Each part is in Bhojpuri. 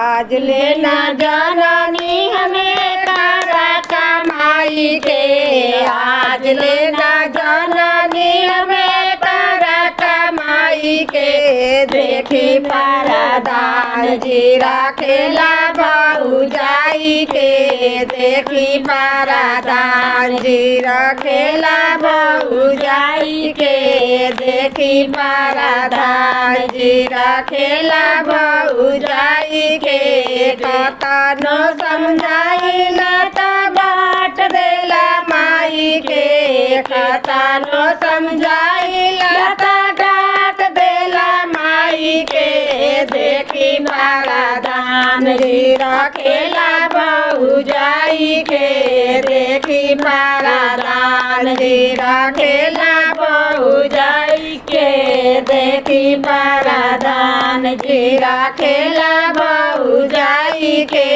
आज लेना जननी हमें तारा कमाई के, आज लेना जननी हमें तारा कमाई के। देखी परदान जी रखेला बहु जाई के, देखी परदान जी रखेला बहु जाई के, देखी परदान जी रखेला बहु जाई के। कतनो समझाइला त डांट देला माई के, कतनो समझाइला त डांट देला माई के। देखी परदान जी रखेला बहु जाई के, देखी परदान जी रखेला बहु जाई के, देखी परदान जी रखेला बहु जाई के।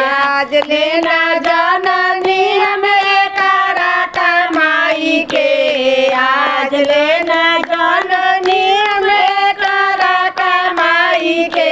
आज लेना जननी हमें कारा कमाई के, आज लेना जननी हमें कारा कमाई के।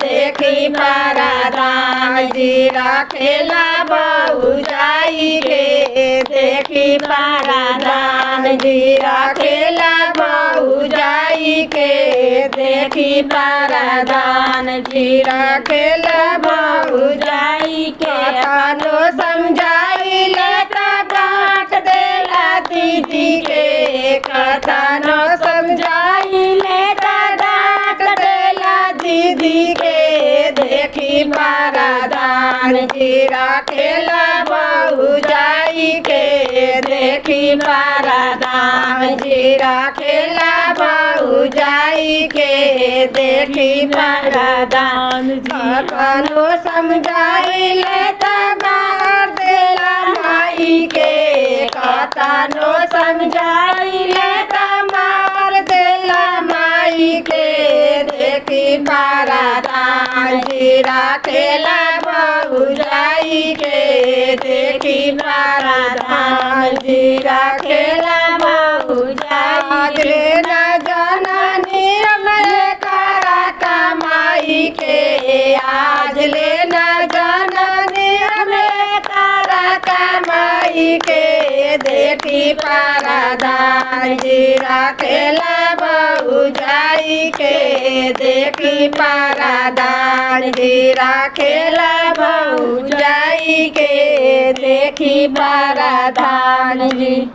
देखी परदान जी रखेला बहु जाई के, देखी परदान जी रखेला बहु जाई के, देखी परदान जी रखेला बहु जाई के। कतनो समझाइला त डांट देला दीदी के, कतनो समझाइले त डांट देला दीदी के। देखी परदान जी रखेला बहु जाई के, देखी परदान जी रखेला बहु जाई के, देखी परदान जी कतनो समझाइले त मार देला माई के, कतनो समझाइले त मार देला माई के। देखी परदान जी रखेला बहु जाई के, देखी परदान जी रखेला बहु जाई के। ना जननी हमें कारा कमाई के, आज लेना जननी हमें तारा कमाई के। देखी परदान जी रखेला बहु जाई के, देखी परदान जी रखेला बहु जाई के, देखी परदान जी।